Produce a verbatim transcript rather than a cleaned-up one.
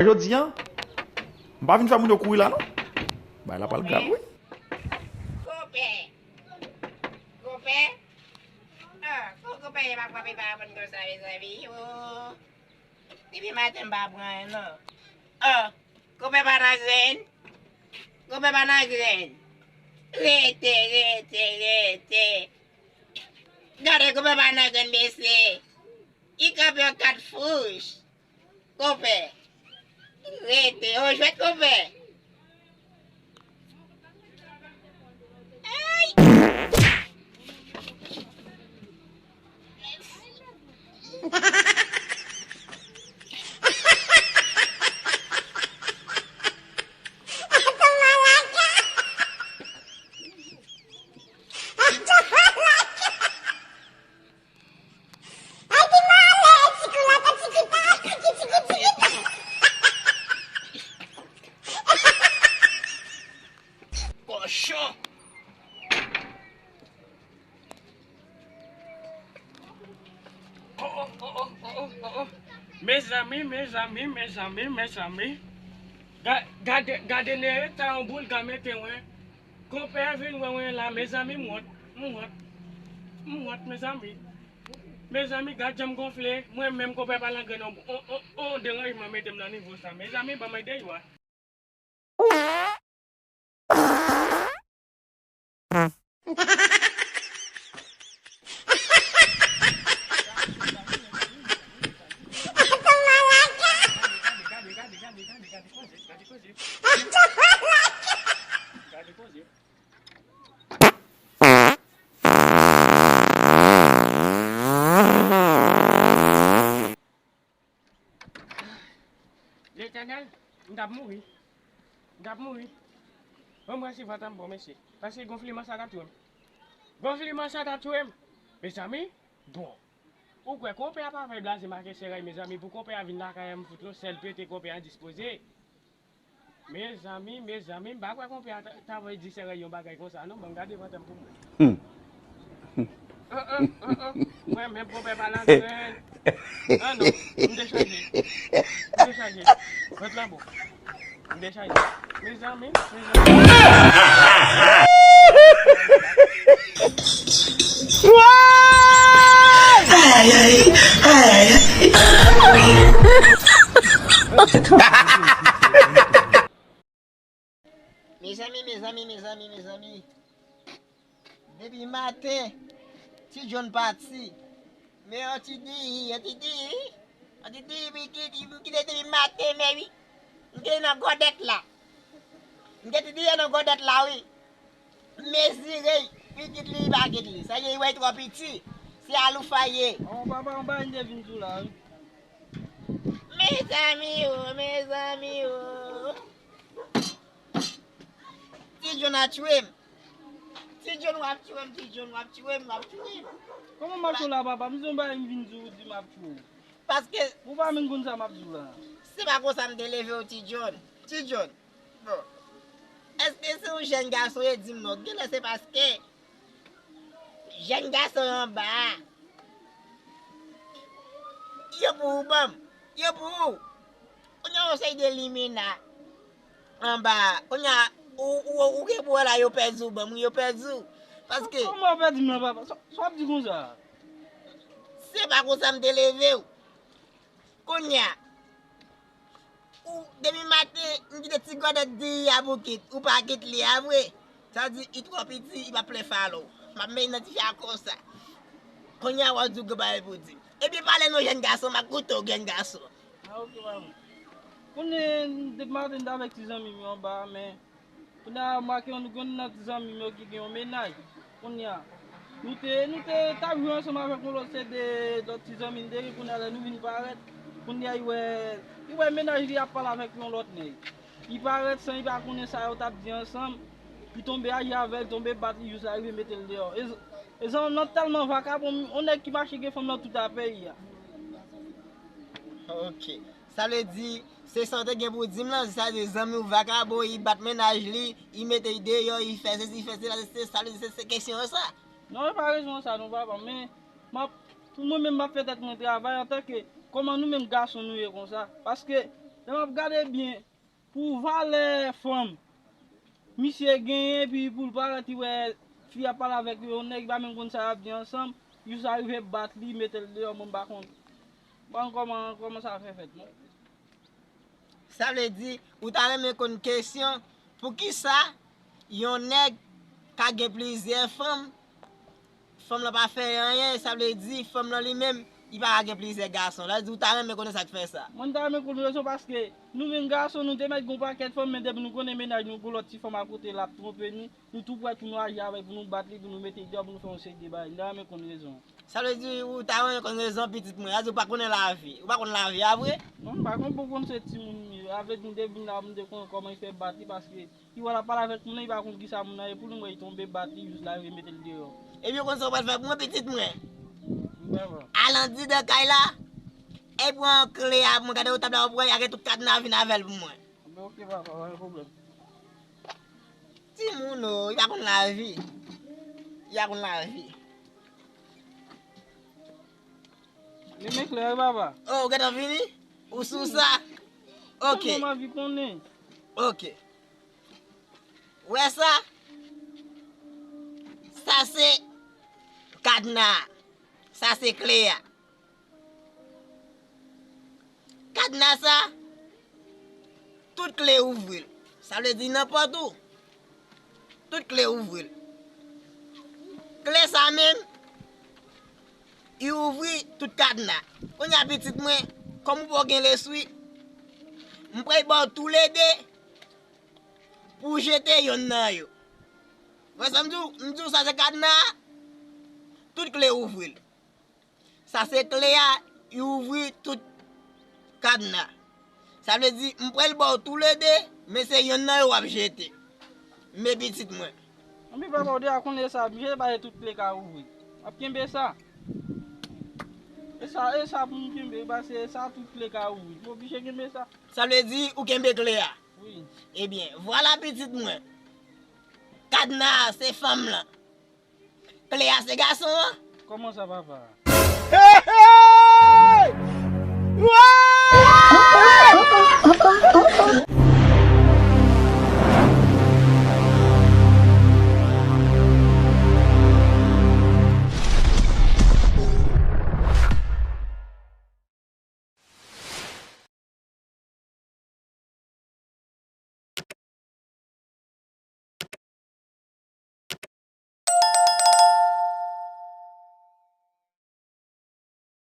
Jodi a, m pa vin fè moun yo kouri la non. Bagay la pral grav wi. Konpè. Konpè. Ah, kon konpè pa frape pa reponn konsa, mezanmi. Oh. Depi maten m pa pran anyen non. Oh, konpè pa nan grenn. Konpè pa nan grenn. Rete, rete, rete. Gade konpè pa nan grenn, mesye. Li kanpe yon kat fouch. Konpè. Rete, o jwèt konpè. Ay! Kochon! Oh, oh, oh, oh, oh, oh, oh, oh. Mezanmi, mezanmi, mezanmi, mezanmi. Ga-, gade, gade nan eta yon boulga mete mwen. Konpè vin wè mwen la, mezanmi, m wont, m wont, m wont, mezanmi. Mezanmi, gad jan m gonfle. Mwen menm, konpè pa nan grenn, on, on, on, on deranjman mete m nan nivo sa. Mezanmi, ban mwen deyò a. Letènèl, m t ap mouri. M t ap mouri. Ban m resevwa tanbou, mesye. Paske gonfleman sa ta tchwe m. Gonfleman sa ta tchwe m. Mezanmi, bon. Ou kwè konpè a pa fè blaze make sèrèy, mezanmi, pou konpè a vin lakay an, m fout yon sèl pete konpè a dispoze. Mezanmi, mezanmi, m pa kwè konpè a ta, ta vle di sèrèy yon bagay konsa, non, ban m gade pantan m pou mwen. Hmm. An, an, an, an. Mwen menm konpè pa nan grenn. An non, m te chanje. M te chanje. Rete lanbo. M te chanje. Mezanmi, mezanmi. Ay, ay, ay, ay. Mezanmi, mezanmi, mezanmi, mezanmi. Depi maten, Ti John pati. Men yon ti diyi, yon ti diyi, yon ti diyi, m kite, m kite depi maten, men wi. M te nan gòdèt la. M te ti diyi nan gòdèt la, wi. M mezire, pitit li, bagèt li. Sa ye, li wè twò piti. Se aloufa ye. An, papa, anba, m te vin sou la, wi. Mezanmi o, mezanmi o. Ti John ap tchwe m. Ti John w ap tchwe m, Ti John w ap tchwe m, w ap tchwe m. Kòman m ap tchwe w la, papa? M se yon bagay m vin di w, ou di m ap tchwe w. Paske ou pa menm konn sa m ap di w la. Se pa konsa m te leve w, Ti John. Ti John. Bon. Èske se yon jèn gason ye, di m non? Genlè se paske jèn gason yo anba a. Yo pou ou ban m. Yo pou ou. Kounye a, yon seri de limena anba a. Kounye a, ou, ou, ou gen pou wè la, yo pèdi w ban m, wi, yo pèdi w. Paske kòman w pèdi m nan, papa? Sa, sa w ap di konsa? Se pa konsa m te leve w. Kounye a, ou, depi maten, m kite ti gòdèt diyi a pou kit, ou pa kit li a vre. Sa di, li twò piti, li pa plen falo. M ap men idantifye a konsa. Kounye a, w ap di w gen bagay pou di m. Ebyen, pale non, jèn gason, m ap koute w, jèn gason. A, oke, papa. Kounye, depi maten, m t avèk ti zanmi m yo anba a, men kounye a, m make yon, nou gen youn nan ti zanmi m yo ki gen yon mennaj. Kounye a, nou te, nou te t ap jwe ansanm avèk yon lòt, se de lòt ti zanmi n te gen. Kounye a, lè nou vin parèt, kounye a, li wè, li wè mennaj li ap pale avèk yon lòt nèg. Li parèt san li pa konnen sa yo t ap di ansanm. Li tonbe aji avè l, tonbe bat li, jis l rive mete l deyò. E, e zanmi m nan tèlman vakabon, yon nèg ki mache gen fanm nan tout a peyi a. Oke. Sa vle di, se sa w te gen pou w di m lan, sa vle di zanmi w vakabon, li bat mennaj li, li mete l deyò, li fè sesi, li fè sela, se sa vle di, se, se kesyon an sa. Non, e pa rezon sa non, papa, men m ap, pou mwen menm, m ap fè tèt mwen travay antanke, kòman nou menm gason nou ye konsa? Paske Lè m ap gade byen, pou valè fanm misye genyen, epi pou l parèt li wè fi ap pale avèk yon nèg, li pa menm konn sa y ap di ansanm, jis arive bat li, mete l deyò, mwen m pa konn, m pa konn kòman, kòman sa fè fèt, non. Sa vle di, ou ta renmen konn kesyon, poukisa yon nèg ka gen plizyè fanm, fanm lan pa fè anyen, sa vle di, fanm lan li menm, li pa ka gen plizyè gason. Sa vle di, ou ta renmen konnen sa k fè sa. Mwen ta renmen konn rezon, paske nou menm gason, nou te mèt gen yon pakèt fanm, men depi nou konnen mennaj nou gon lòt ti fanm akote l ap twonpe nou, nou tou prèt pou nou aji avè l, pou nou bat li, pou nou mete l deyò, pou nou fè yon seri de bagay. Nou ta renmen konn rezon. Sa vle di, ou ta renmen konn rezon pitit mwen. Sa vle di, ou pa konnen lavi. Ou pa konn lavi a vre? Non, m pa konn pou konn se timoun li. Avle di, m te vin la, m te konnen kòman li fè bat li, paske li wè l ap pale avèk moun nan, li pa konn kisa moun nan ye pou li, m wè li tonbe bat li, jis l arive mete l deyò. Ebyen, ou konn sa ou pral fè pou mwen, pitit mwen? Al andidan kay la, e pran kle a pou mwen, gade yon tab la, ou pran, ak tout kadna vin avè l pou mwen. Ebyen, oke, papa, pa gen pwoblèm. Timoun o, li pa konn lavi. Li pa konn lavi. Li men klè, wi, papa. Oh, ou gentan vini? Ou sou sa? Ok. Mwen anvi konnen. Ok. Ou wè sa? Sa se kadna. Sa se kle a. Kadna sa, tout kle ouvri l. Sa vle di nan pòt ou, tout kle ouvri l. Kle sa menm, li ouvri tout kadna. Kounye a pitit mwen, kòm ou poko gen lespri, m pral ba w toulede pou w jete yonn nan yo. Wè sa m di w? M di w sa se kadna a, tout kle ouvri l. Sa se kle a, li ouvri tout kadna. Sa vle di, m pral ba w toulede, men se yonn nan yo w ap jete. Men pitit mwen. Anpi papa, ou deja konnen sa, m jete pa se tout kle ka ouvri. M ap kenbe sa. E sa, e sa pou m kenbe, paske e sa tout kle ka ouvri. M oblije kenbe sa. Sa vle di, ou kenbe kle a? Wi. Ebyen, vwala pitit mwen. Kadna a, se fanm lan. Kle a se gason an. Kòman sa papa? Hey, hey!